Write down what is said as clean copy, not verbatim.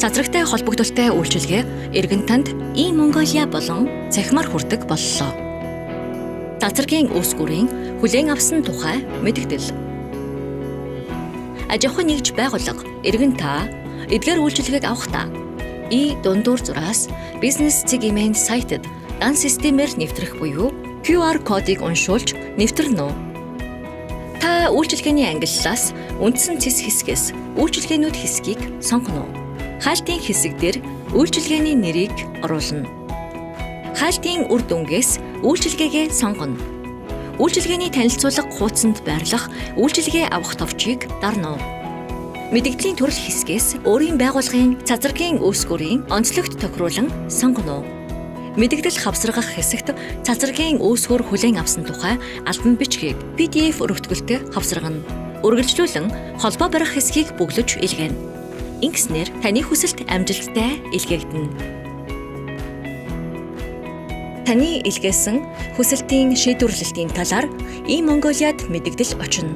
Цацрагтай холбогдолтой үйлчилгээ эргэн танд E-Mongolia болон цахимаар хүрдэг боллоо. Цацрагийн үүсгүүрийн хүлээн авсан тухай мэдэгдэл. Аж ахуйн нэгж байгууллага эргэн та эдгээр үйлчилгээг авахдаа И дундуур зураас бизнес цэг имэн сайтад дан системээр нэвтрэх буюу QR кодыг уншуулж нэвтэрнэ үү? Та үйлчилгээний ангиллаас үндсэн цэс хэсгээс үйлчилгээнүүд хэсгийг сонгоно уу? Хаалтын хэсэг дээр үйлчилгээний нэрийг оруулна. Хаалтын үр дүнгээс үйлчилгээгээ сонгоно. Үйлчилгээний танилцуулга хуудсанд байрлах үйлчилгээ авах товчийг дарна уу? Мэдэгдлийн төрөл хэсгээс өөрийн байгууллагын цацрагийн үүсгүүрийн онцлогт тохируулан сонгоно уу? Мэдэгдэл хавсаргах хэсэгт цацрагийн үүсгүүр хүлээн авсан тухай албан бичгийг PDF өргөтгөлтэй хавсаргана. Үргэлжлүүлэн холбоо барих хэсгийг бөглөж илгээнэ. Ингэснээр таны хүсэлт амжилттай илгээгдэнэ. Таны илгээсэн хүсэлтийн шийдвэрлэлтийн талаар E-Mongoliad мэдэгдэл очино.